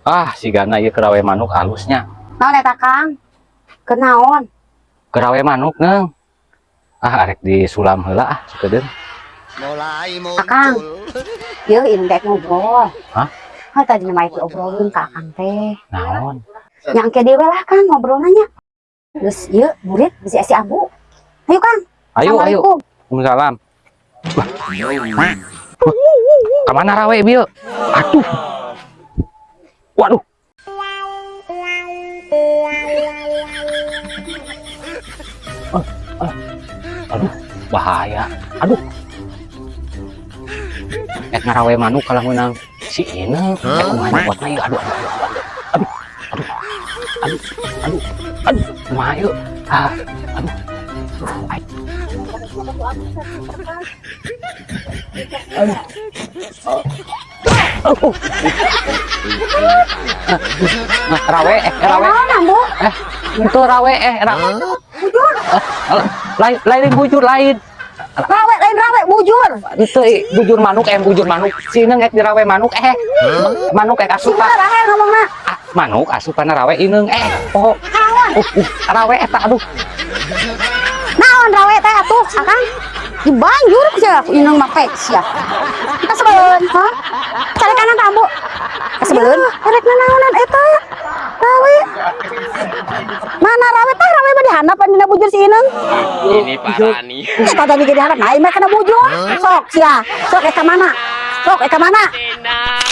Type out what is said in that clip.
Ah, sigana ieu keur rawe manuk alusnya. Naon eta, Kang? Kenaon? Keur rawe manuk, Neng. Ah, arek disulam heula ah, sakedeung. Mulai Akang. muncul. Ieu ini dek ngobrol. Hah? Hah, tadi mah itu obrolin ka Akang teh. Naon? Nya engke deui we lah, Kang, ngobrolna nya. Geus ieu burit bisi si Abu. Ayo, Kang. Ayo, ayo. Assalamualaikum. Waalaikumsalam. Wah. Wah. Kamana rawe bieu? Aduh. Waduh. Ah, ah. Aduh, bahaya. Aduh. Ek ngarawe manuk kalah menang si Ineng. Eh, kumaha nyokotna ieu? Aduh, aduh, aduh, aduh. Aduh, aduh. Aduh, aduh, aduh, kumaha ieu? Ah, aduh. Aduh, ai. Aduh. Oh. Nah, rawe, eh, rawe. Naon, Ambu? Eh, itu rawe, eh, rawe. Lain, lain bujur, lain. Rawe lain rawe bujur. Itu bujur manuk, eh, bujur manuk. Si Ineng ek dirawe manuk, eh. Manuk ek asup, Suka rahel ngomongna. Ah, manuk asup kana rawe Ineng, eh. Oh, rawe eta, aduh. Naon rawe teh atuh, Akang? Dibanjur sia aku inung mah pek sia. Kasebeleun, ha? Cari kanan ka, Ambu. Kasebeleun. Erek nanaonan eta? Rawe. Mana rawe teh? Rawe mah dihandap dina bujur si Ineng. Ini parah nih. Eta tadi ge dihandap, nah ieu mah kana bujur. Sok sia. Sok eta mana? Sok eta mana? Tenang.